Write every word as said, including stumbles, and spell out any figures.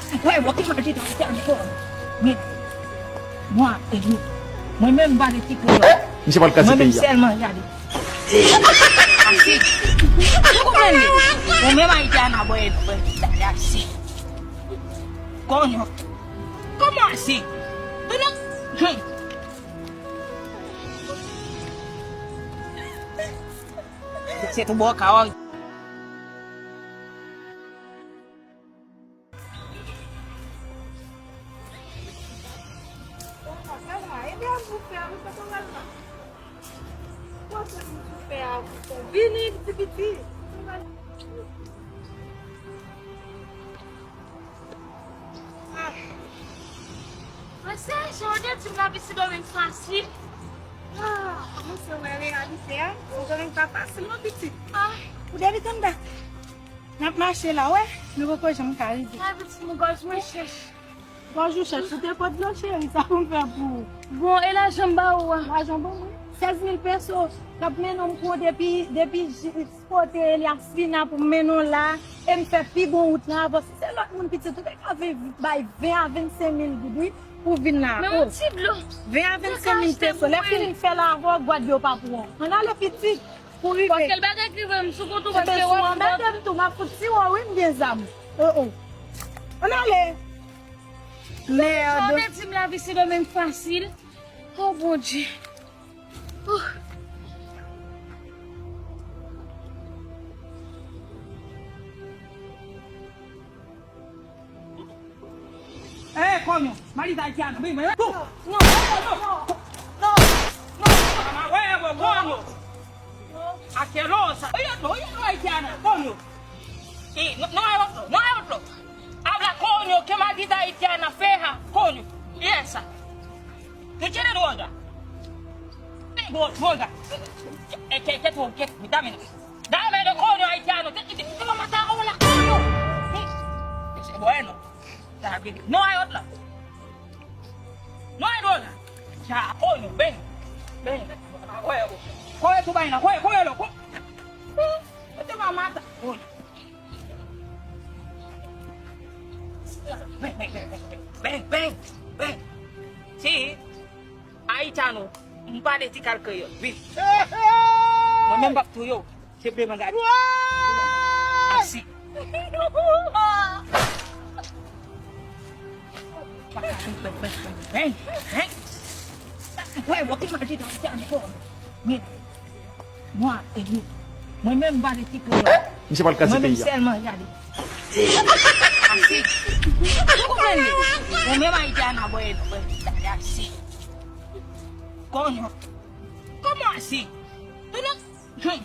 Wè, wè, ki mal ki ta fè m fò. Men, mwen, e, mwen menm, m pa de ti kreyòl. Misye pral kraze peyi a. Mwen menm sèlman, gade. Asi. Ou konprann li? Ou menm Ayiti a nan bòy, bòy, gade asi. Konyo. Kòman asi? Tounen. Hmm. Se tou bò ka wè. Vini, piti piti. Ah. Mwen se jan w te di m lavi Sendomeng fasil. Ah, kòmanse wè reyalite a. Sendomeng pa fasil non, pitit. Ah. Ou depi tann dat n ap mache la, wè, nou poko janm ka rive. Ay, pitit, mwen gòj mwen chèch. Gòj ou chèch, ou te pot dlo, cheri, sa pou m fè pou ou. Bon, e lajan m ba ou a? Lajan bon, wi. Sèz mil peso, k ap mennen m kou depi, depi jis kote Elias Fina pou m mennen w la, e m fè pi bon wout lan avan. Si se lòt moun pitit, ou te ka vin bay ven a vennsenk mil goud, wi, pou vin la. Men yon ti dlo. Ven a vennsenk mil peso. Lè fini fè la avè w, gwad yo pa pou w. Ann ale pitit, pou rive. Paske l bagay ki rive m sou kont ou, paske w ap anmède m tou, m ap fout tiye w, wi, m gen zam. Oh, oh. Ann ale. Merde. Sa w te di m lavi Sendomeng fasil. Oh, Bondye. Oh. Eh, konyo, malis Ayiti a nan, non, non, non, non, non, wè, wè, konyo. Asquerosa. Oye, oye, Ayiti a nan, konyo. Eh, no, no hay otro, no hay otro. Habla coño, qué maldita haitiana fea, coño. Y esa. ¿Tú quieres droga? Tengo droga. Es que, que tú, que, dame, dame de coño, haitiano. Te, te, te va a matar ahora, coño. Bueno, está bien. No hay otra. No hay droga. Ya, coño, ven. Ven. Coge tu vaina, coge, cógelo, co-, no te va a matar. Coño. Ven, ven, ven, ven, ven, ven, ven. Si, Ayitano, m pale ti kal kreyòl, wi. Mwen menm m p ap touye w, se vle m gade. Asi. Ven, ven, ven, ven. Wè, wè, ki mal ki ta fè m fò. Men, Mwen, e nou, mwen menm m pa de ti kreyòl. Misye pral kraze peyi a. Mwen menm sèlman, gade. Asi. Ou konprann li? Ou menm Ayiti a nan bòy, bòy, gade asi. Konyo. Kòman asi? Tounen. Hmm.